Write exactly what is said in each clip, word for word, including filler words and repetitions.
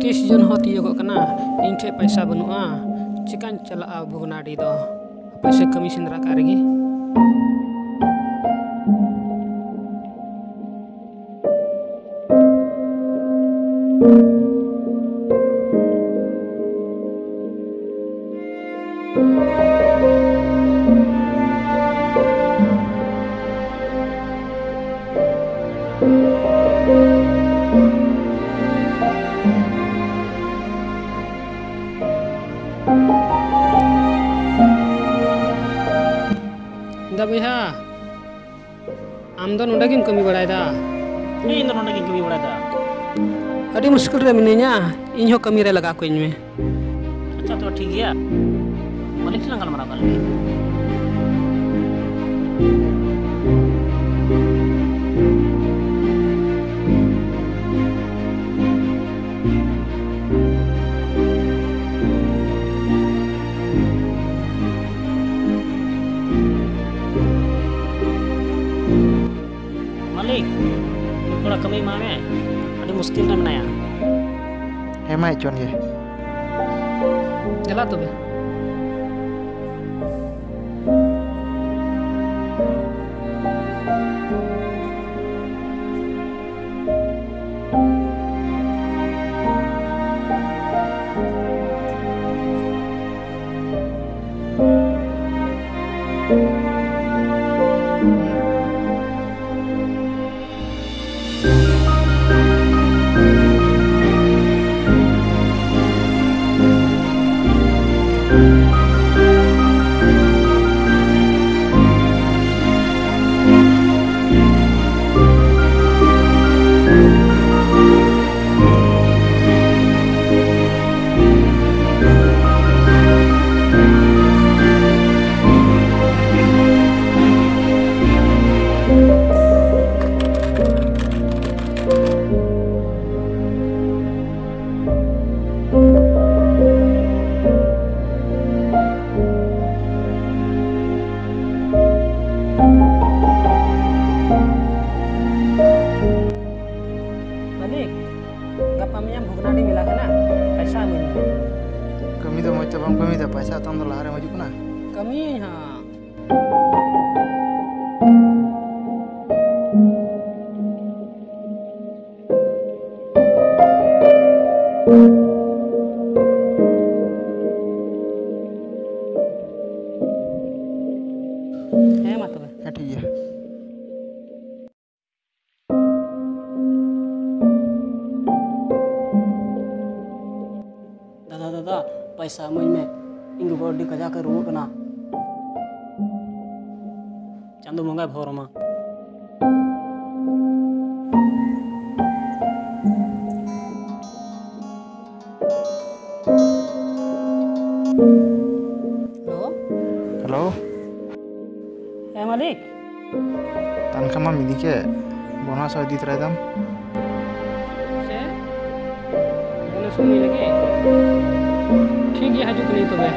ᱛᱤᱥ ᱡᱩᱱ ᱦᱚᱸ ᱛᱤᱭᱳᱜᱚᱜ ᱠᱟᱱᱟ, ᱤᱧ ᱴᱷᱮᱡ ᱯᱟᱭᱥᱟ ᱵᱟᱹᱱᱩᱜᱼᱟ, ᱪᱤᱠᱟᱹᱧ ᱪᱟᱞᱟᱜᱼᱟ ᱵᱷᱚᱜᱽᱱᱟᱰᱤ ᱫᱚ? ᱯᱟᱭᱥᱟ ᱠᱟᱹᱢᱤ ᱥᱮᱸᱫᱽᱨᱟ ᱠᱟᱜ ᱨᱮᱜᱮ᱾ ᱫᱟ ᱵᱚᱭᱦᱟ, ᱟᱢ ᱫᱚ ᱱᱚᱰᱮ ᱜᱮᱢ ᱠᱟᱹᱢᱤ ᱵᱟᱲᱟᱭᱮᱫᱟ? ᱦᱮᱸ, ᱤᱧ ᱫᱚ ᱱᱚᱰᱮ ᱜᱤᱧ ᱠᱟᱹᱢᱤ ᱵᱟᱲᱟᱭᱮᱫᱟ᱾ ᱟᱹᱰᱤ ᱢᱩᱥᱠᱤᱞ ᱨᱮ ᱢᱤᱱᱟᱹᱧᱟ, ᱤᱧ ᱦᱚᱸ ᱠᱟᱹᱢᱤ ᱨᱮ ᱞᱟᱜᱟᱣ ᱠᱟᱹᱧ ᱢᱮ᱾ ᱟᱪᱪᱷᱟ, ᱛᱚᱵᱮ ᱴᱷᱤᱠ ᱜᱮᱭᱟ, ᱢᱟᱹᱞᱤᱠ ᱥᱟᱞᱟᱜ ᱜᱟᱞᱢᱟᱨᱟᱣ ᱠᱟᱜ ᱞᱮᱜᱮ᱾ ᱢᱟᱹᱞᱤᱠ, ᱩᱱᱤ ᱠᱚᱲᱟ ᱠᱟᱹᱢᱤ ᱮᱢᱟᱭ ᱢᱮ, ᱟᱹᱰᱤ ᱢᱩᱥᱠᱤᱞ ᱨᱮ ᱢᱮᱱᱟᱭᱟ᱾ ᱦᱮᱸ, ᱢᱟ ᱦᱮᱡ ᱦᱚᱪᱚᱣᱟᱱ ᱜᱮ᱾ ᱫᱮᱞᱟ ᱛᱚᱵᱮ᱾ ᱵᱟᱢ ᱠᱟᱹᱢᱤᱭᱮᱫᱟ? ᱯᱚᱭᱥᱟ ᱛᱟᱢ ᱫᱚ ᱞᱟᱦᱟᱨᱮᱢ ᱦᱤᱡᱩᱜ ᱠᱟᱱᱟ᱾ ᱠᱟᱹᱢᱤᱭᱟᱹᱧ ᱦᱟᱸᱜ᱾ ᱦᱮᱸ, ᱢᱟ ᱛᱚᱵᱮ᱾ ᱦᱮᱸ, ᱴᱷᱤᱠ ᱜᱮᱭᱟ᱾ ᱫᱟᱫᱟ, ᱫᱟᱫᱟ, ᱯᱚᱭᱥᱟ ᱤᱢᱟᱹᱧ ᱢᱮ᱾ ᱤᱧ ᱜᱚᱜᱚ ᱟᱹᱰᱤ ᱠᱟᱡᱟᱠ ᱮ ᱨᱩᱣᱟᱹᱜ ᱠᱟᱱᱟ᱾ ᱪᱟᱸᱫᱚ ᱵᱚᱸᱜᱟᱭ ᱵᱷᱚᱨ ᱟᱢᱟ᱾ ᱦᱮᱞᱳ᱾ ᱦᱮᱞᱳ᱾ ᱦᱮᱸ, ᱢᱟᱹᱞᱤᱠ᱾ ᱛᱟᱱᱠᱷᱟ ᱢᱟᱢ ᱤᱫᱤ ᱠᱮᱫ, ᱵᱚᱱᱟᱥ ᱦᱚᱸ ᱤᱫᱤ ᱛᱚᱨᱟᱭ ᱛᱟᱢ᱾ ᱪᱮᱫ? ᱵᱚᱱᱟᱥ ᱠᱚ ᱤᱫᱤ ᱞᱟᱹᱜᱤᱫ? ᱴᱷᱤᱠ ᱜᱮᱭᱟ, ᱦᱤᱡᱩᱜ ᱠᱟᱹᱱᱟᱹᱧ ᱛᱚᱵᱮ᱾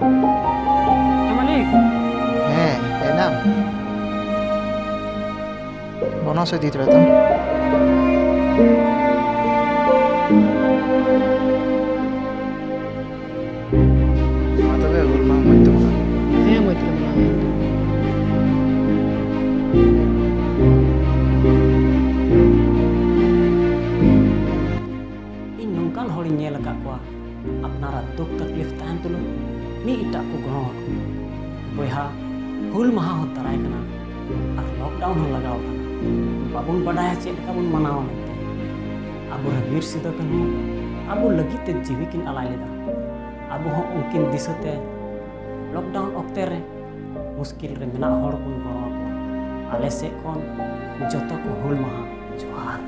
ᱦᱮᱸ, ᱢᱟᱹᱞᱤᱠ᱾ ᱦᱮᱸ, ᱦᱮᱡ ᱮᱱᱟᱢ? ᱵᱚᱱᱟᱥ ᱤᱫᱤ ᱛᱚᱨᱟᱭ ᱛᱟᱢ᱾ ᱢᱟ ᱛᱚᱵᱮ, ᱦᱩᱞ ᱢᱟᱦᱟ ᱢᱚᱡᱽ ᱛᱮ ᱢᱟᱱᱟᱣ ᱢᱮ᱾ ᱦᱮᱸ, ᱢᱚᱡᱽ ᱛᱮ ᱢᱟᱱᱟᱣ ᱢᱮ᱾ ᱤᱧ ᱱᱚᱝᱠᱟᱱ ᱦᱚᱲᱤᱧ ᱧᱮᱞ ᱟᱠᱟᱫ ᱠᱚᱣᱟ, ᱟᱯᱱᱟᱨᱟᱜ ᱫᱩᱠ ᱛᱟᱠᱞᱤᱯ ᱛᱟᱦᱮᱱ ᱛᱩᱞᱩᱡ ᱢᱤᱫ ᱮᱴᱟᱜ ᱠᱚ ᱜᱚᱲᱚ ᱟᱠᱚ᱾ ᱵᱚᱭᱦᱟ, ᱦᱩᱞ ᱢᱟᱦᱟ ᱦᱚᱸ ᱫᱟᱨᱟᱭ ᱠᱟᱱᱟ ᱟᱨ ᱞᱚᱠᱰᱟᱣᱩᱱ ᱦᱚᱸ ᱞᱟᱜᱟᱣ ᱟᱠᱟᱱᱟ᱾ ᱵᱟᱵᱚᱱ ᱵᱟᱰᱟᱭᱟ ᱪᱮᱫ ᱞᱮᱠᱟ ᱵᱚᱱ ᱢᱟᱱᱟᱣᱟ ᱢᱮᱱᱛᱮ᱾ ᱟᱵᱚᱨᱮᱱ ᱵᱤᱨ ᱥᱤᱫᱩ ᱠᱟᱹᱱᱦᱩ ᱟᱵᱚ ᱞᱟᱹᱜᱤᱫ ᱛᱮ ᱡᱤᱣᱤ ᱠᱤᱱ ᱟᱞᱟᱭ ᱞᱮᱫᱟ᱾ ᱟᱵᱚ ᱦᱚᱸ ᱩᱱᱠᱤᱱ ᱫᱤᱥᱟᱹ ᱛᱮ ᱞᱚᱠᱰᱟᱣᱩᱱ ᱚᱠᱛᱮ ᱨᱮ ᱢᱩᱥᱠᱤᱞ ᱨᱮ ᱢᱮᱱᱟᱜ ᱦᱚᱲ ᱵᱚᱱ ᱜᱚᱲᱚ ᱟᱠᱚᱣᱟ᱾ ᱟᱞᱮ ᱥᱮᱫ ᱠᱷᱚᱱ ᱡᱚᱛᱚ ᱠᱚ ᱦᱩᱞ ᱢᱟᱦᱟ ᱡᱚᱦᱟᱨ᱾